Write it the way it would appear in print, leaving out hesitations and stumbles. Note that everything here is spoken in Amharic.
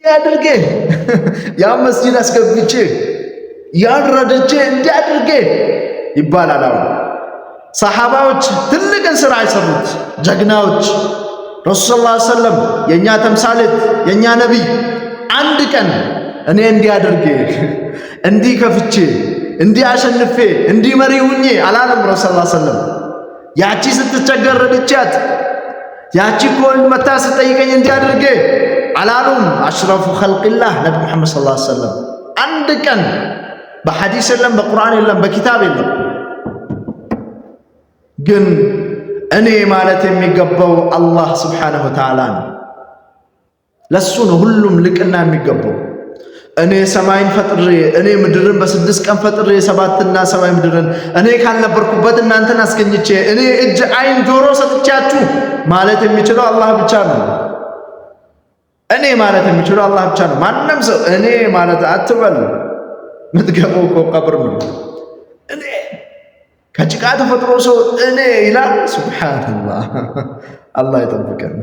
አድርጌ ያን መስጂድ አስገብቼ ያን ረድቼ እንዲህ አድርጌ ይባላል። አሁን ሰሓባዎች ትልቅን ስራ የሰሩት ጀግናዎች ረሱል ሰለላሁ ዐለይሂ ወሰለም የእኛ ተምሳሌት የእኛ ነቢይ አንድ ቀን እኔ እንዲህ አድርጌ እንዲህ ከፍቼ እንዲህ አሸንፌ እንዲህ መሪ ሁኜ አላለም። ረሱል ሰለላሁ ዐለይሂ ወሰለም ያቺ ስትቸገር ረድቻት፣ ያቺ እኮ መታ ስትጠይቀኝ እንዲህ አድርጌ አላሉም። አሽረፉ ኸልቂላህ ነቢ ሙሐመድ ሰለላሁ ዐለይሂ ወሰለም አንድ ቀን በሐዲስ የለም፣ በቁርአን የለም፣ በኪታብ የለም። ግን እኔ ማለት የሚገባው አላህ ስብሓነሁ ወተዓላ ነው። ለሱ ነው ሁሉም ልቅና የሚገባው። እኔ ሰማይን ፈጥሬ እኔ ምድርን በ6 ቀን ፈጥሬ ሰባትና ሰማይ ምድርን እኔ ካልነበርኩበት እናንተን አስገኝቼ እኔ እጅ፣ አይን፣ ጆሮ ሰጥቻችሁ ማለት የሚችለው አላህ ብቻ ነው። እኔ ማለት የሚችለው አላህ ብቻ ነው። ማንም ሰው እኔ ማለት አትበል። ምትገባው እኮ ቀብር ነው። እኔ ከጭቃ ተፈጥሮ ሰው እኔ ይላል። ሱብሓነላህ፣ አላህ ይጠብቀን።